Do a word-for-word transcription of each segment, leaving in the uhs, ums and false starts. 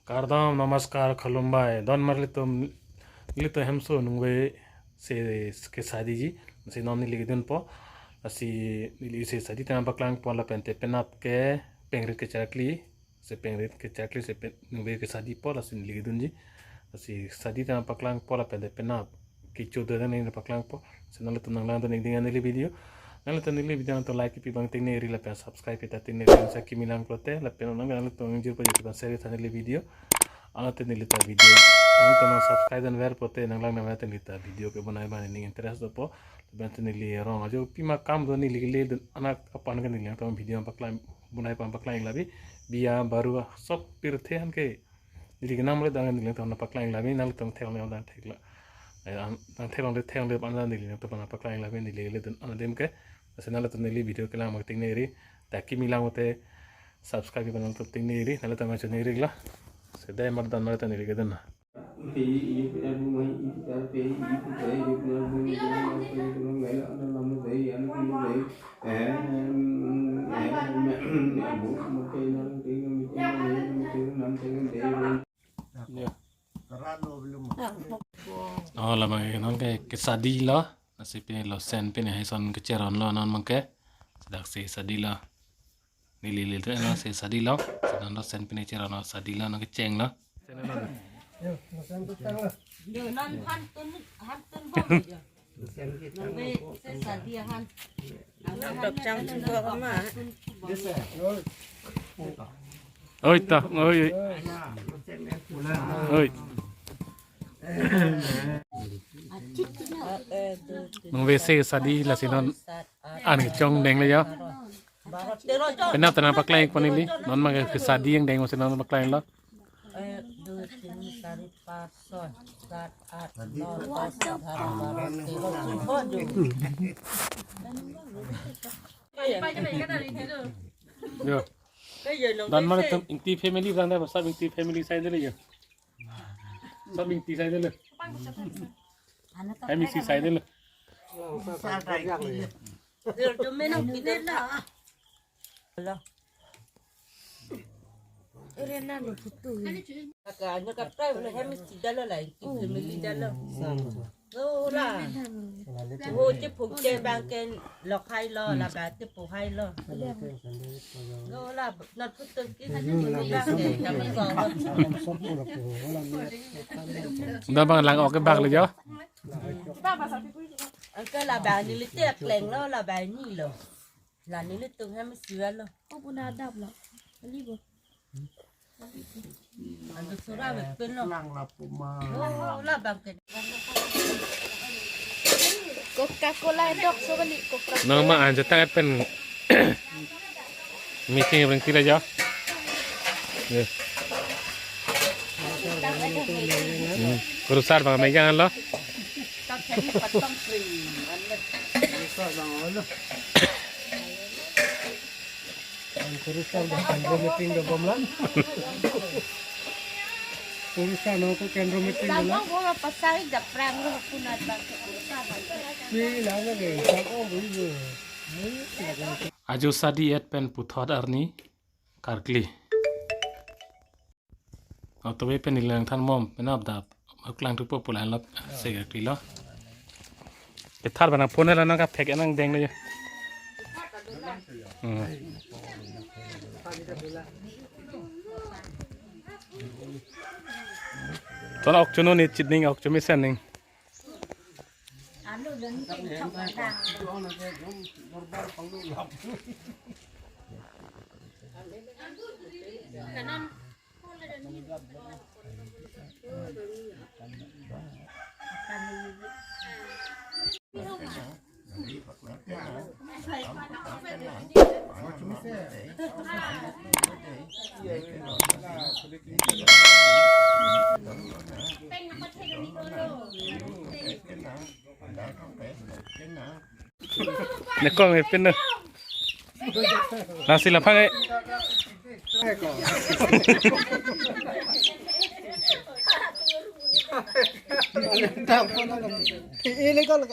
Kardom, namaskar, kholumbai. Don mar litum, litum hemso nungve se ke shadi ji. Si non neli kedunpo. Lasi neli se shadi ta paklangpo lapen te penap ke pengrit kecharkli. Se pengrit kecharkli se pen, nungve ke shadipo lasi neli kedunji. Lasi shadi ta paklangpo lapen te penap kecho do dan neli paklangpo. Si nanglitum nanglang do neli ding neli video. Nanglitum neli video nangtum like pi abang tengneri lapen subscribe pi ta tengneri sa kimi lang pulote lapen nang nanglitum jir pa YouTube share ta neli video. Anat neli ta video. Nanglitum nang subscribe dan ver pulote nanglang nang neli ta video kebonai abang ning interest dopo. Lapen te neli rong ajo pima kam do neli kele dun anak apan ke neli nangtum video paklang bonai abang paklang labi. Biya baru sob pirthe an ke neli kenam le dang neli nangtum paklang labi nangtum theklong dan theklo. Eh, an, nang theklong de theklong de an neli nangtum paklang labi neli kele dun an adim ke. Lasi nanglitum neli video kelang abang tengneri. Ta kimi lang pulote subscribe abang nangtum tengneri. Nanglitum ma choneri lo. Sede mar dan mar ta neli kedun na. Oh, lama non ke, ke shadi lo. Lasi pini lo sen pini hai son kecheron lo non abang ke. Dak se shadi lo. Neli lili tu no se shadi lo. Sedan lo sen pini cheron lo shadi lo nang kecheng lo. Yo, makan tutang lo. Yo, non han tun, han tun bom aja. Nang be se shadi han. Nang be han tun bom ma. Oi ta, oi, oi. Oi. Nang be se shadi lasi non an chong deng le yo. Penap ta nangpaklangpo neli. Non abang ke shadi angdeng masi non paklanglo. এক, দুই, তিনি, চাৰি, পাঁচ, ছয়, সাত, আঠ, ন, দহ, এঘাৰ, বাৰ, তেৰ, চৈধ্য, পোন্ধৰ। Yo. Dan mar tum Ingti family bang da, sob Ingti family sai de le yo. Sob Ingti sai de le. Hai misi sai de le. Dur tu menang kine na. Lo. Ore na lo putu. Ka anya ka try le hem si dalo la, ki family dalo. Lo la. Ho che phung che bang ken lok hai lo, la ba che phung hai lo. Lo la, na putu ki bang ken, ka ba so. Da bang lang ok bak le jo. Anke la ba neli te kleng lo, la ba ni lo. La nelitum hem siwa lo. Oh, puna adap lo. Ali bo. Ando sura be pen lo. Lang la puma. Oh, la bang ke. Coca-Cola dok so bali Coca-Cola. Nang ma anja tangat pen. Meeting ring tira jo. Ye. Hmm. Kurusar bang megang lo. Kurusar bang meeting do bom lang. Kurusar no ko kendro meeting lang. Bang ko pasal japrang lo kunat bang kurusar bang. Pi lang lagi, bang ko bui. Ajo shadi et pen puthot arni karkli. Otobe pen neli nangthan bom penap dap. Aklang thupo pulang lo se karkli lo. Kethar bana phone la nang kaphek nang deng le. Hmm. Ton ok chuno ni chit ning ok chumi sen ning. Nekong epin na. Nasi lapang eh. Ini kalau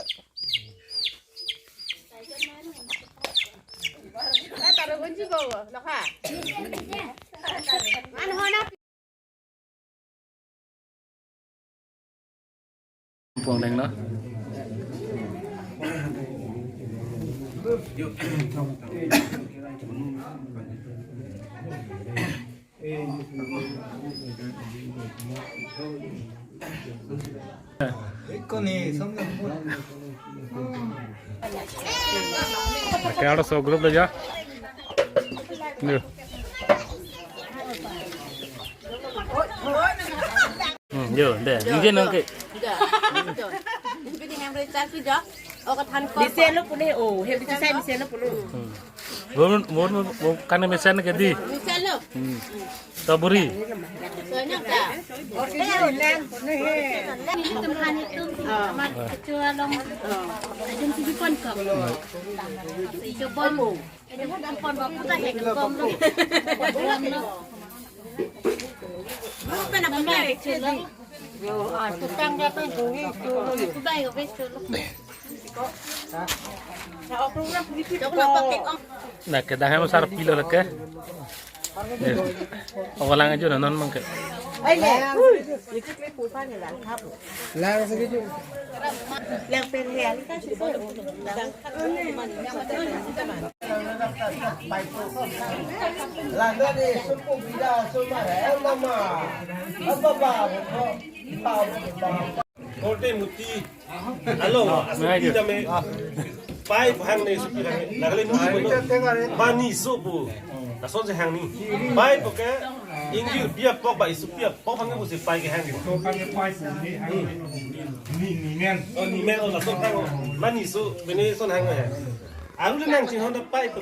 Pong deng lo. Pakai ada so group aja. Yo. Hmm, yo, deh, ini nang ke. Bisa lo pune, oh, he bisa saya bisa lo pune. Hmm. Bon, bon, bon, kan bisa na ke di. Bisa lo. Hmm. Taburi. Soalnya ka. Ini teman itu, amat ketua long. Ajun tujuh pon kok. Coba mo. Ini pon bapak tak ya, kok. Apa nak pakai? Yo, ah, tukang dia pun bunyi tu. Itu baik, habis tu. Nak kedaham sar pilo leke. Awalang aja non mangke. Lang sedikit. Langga de supu bida suma hai mama. Apa ba? Korte muti. Alo, asupi dame. Pipe hang ne supi hang ne. Lagale muti bono. Mani supu. Lason se hang ni. Pipe ke ingjir bia pok ba isu bia pok hang ne pusi pipe ke hang ni. Ni, ni men. Oh, ni men, oh, lason hang. Mani su, bene son hang ne. Aru le nang chinghon da pipe.